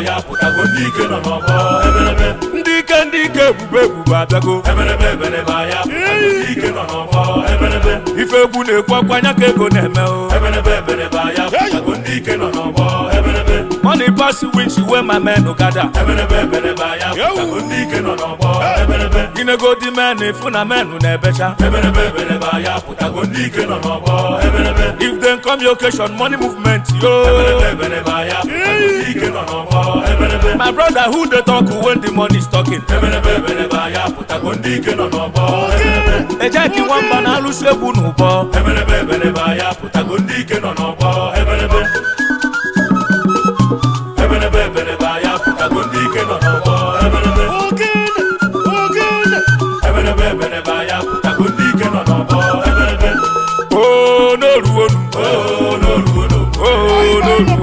ya pụtago, ndị ike nọ n'ọgbọ, ebelebe. Ndị ike, ndị ike, ebube ebube abịago. Ebelebe, ebelebe, ya pụtago, ndị ike nọ n'ọgbọ, ebelebe. Ife egwu na-ekwu akwanya ka ego na-eme o. Ebelebe, ebelebe, ya pụtago, ndị ike nọ n'ọgbọ, ebelebe. Money pass winch when my men gather. Ebelebe, ebelebe, ya pụtago, ndị ike nọ n'ọgbọ, ebelebe. Ginegodi men ifu na men na-ebecha. Ebelebe, ebelebe, ya pụtago, ndị ike nọ n'ọgbọ, ebelebe. If dem come your occasion, money movement yo. Ebelebe, ebelebe, ya pụtago, ndị ike nọ n'ọgbọ, ebelebe. My brother, who dey talk when the money is talking? Ebelebe, ebelebe, ya pụtago, ndị ike nọ n'ọgbọ, ebelebe. Ejeki nwamba na-alụsi egwu n'ụbọ. Ebelebe, ebelebe, ya pụtago, ndị ike nọ n'ọgbọ, ebelebe. Ebelebe, ebelebe, ya pụtago, ndị ike nọ n'ọgbọ, ebelebe. Ebelebe, ebelebe, ya pụtago, ndị ike nọ n'ọgbọ, ebelebe. Oo, n'oruonu. Oo, n'oruono. Oo, n'oruonu.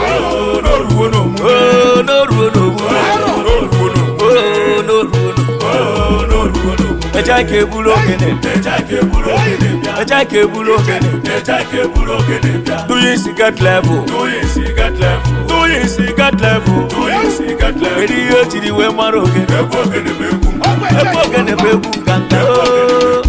Oo, n'oruono. Oo, n'oruonu. Oo, n'oruono. Oo, n'oruonu. Oo, n'oruono. Ejeki ebulu ogene. Ejeki eburu ogene bịa. Ejeki ebulu ogene. Ejeki eburu ogene bịa. Do you see get level? Do you see get level? Do you see get level? Do you see get level? Kedu ihe o jiri wee mara ogene? Egwu ogene bụ egwu. Egwu ogene bụ egwu nganga. Oo,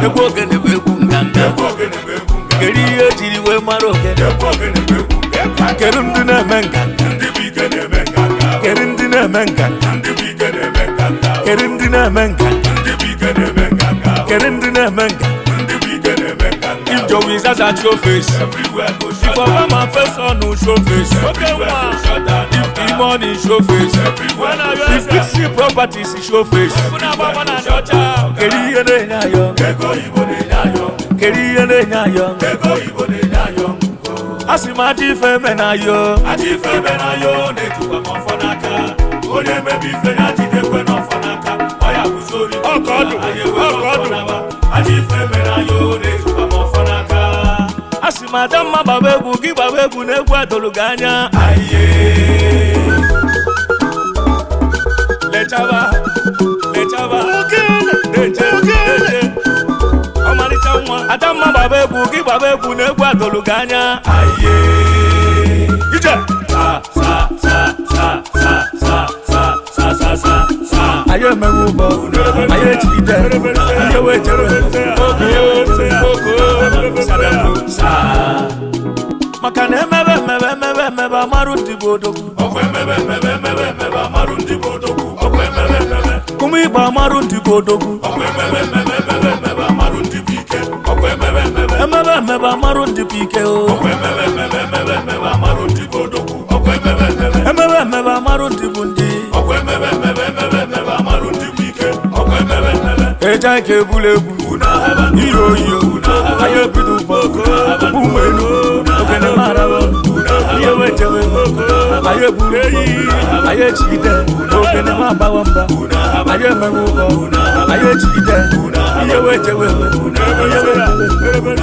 egwu ogene bụ egwu nganga. Egwu ogene bụ egwu nganga. Kedu ihe o jiri wee mara ogene? Egwu ogene bụ egwu nganga. Kedu ndị na-eme nganga? Ndị bụ ike na-eme nganga. Kedu ndị na-eme nganga? Ndị bụ ike na-eme nganga. Kedu ndị na-eme nganga? Ndị bụ ike na-eme nganga. Kedu ndị na-eme nganga? Ndị bụ ike na-eme nganga. If Joey Zaza show face, Everywhere go if shut down. Obama face on show face, Everywhere go shut down. if E-Money show face, Everywhere go shut if Big down. C Properties show face, kedu ihe na-enye ayọ? Ego oyibo na-enye ayọ. Kedu ihe na-enye ayọ? Ego oyibo na-enye ayọ. A sị m ajọ ife eme na ayọ. Ajọ ife eme na ayọ na-ejikwa m ọfọ n'aka. Onye mebe ife ya jidekwe n'ọfọ n'aka. Ọ ya bụzori. Ọka ọdụ, ọka ọdụ. Ajọ ife eme na ayọ na-ejikwa m ọfọ n'aka. A sị m Adamma gbaba egwu gị, gbaba egwu na egwu adolu gị anya. Aye. Lechaba, lechaba, deje, deje. Ọmalịcha nwa. Adamma gbaba egwu gị, gbaba egwu na egwu adolu gị anya. Aye. Ije. Sa sa sa sa sa sa sa sa sa sa sa. Anyị emewe ụbọ, anyị ejigide, ihe wee jere oko oko Sadako sa. Maka na emebe emebe emebe emebe amarụ ndị bụ odogwu. Ọkwa emebe emebe emebe emebe amarụ ndị bụ odogwu. Ọkwa emebe emebe. Ụmụ Igbo, amarụ ndị bụ odogwu. Ọkwa emebe emebe emebe emebe amarụ ndị bụ ike. Ọkwa emebe emebe. Emebe emebe amarụ ndị bụ ike o. Ọkwa emebe emebe emebe emebe amarụ ndị bụ odogwu. Ọkwa emebe emebe. Emebe emebe amarụ ndị bụ ndị. Ọkwa emebe emebe emebe emebe amarụ ndị bụ ike. Ọkwa emebe emebe. Eja nke ebulu egwu. Unu ahaba. Iyo iyo, anyị ebido ụbọ ụmụ elu ogene marawo ihe wee jewe. Anyị eburu eyi, anyị ejigide ogene ma agbawa mba. Anyị emewe ụbọ, anyị ejigide ihe wee jewe, ihe wee jewe.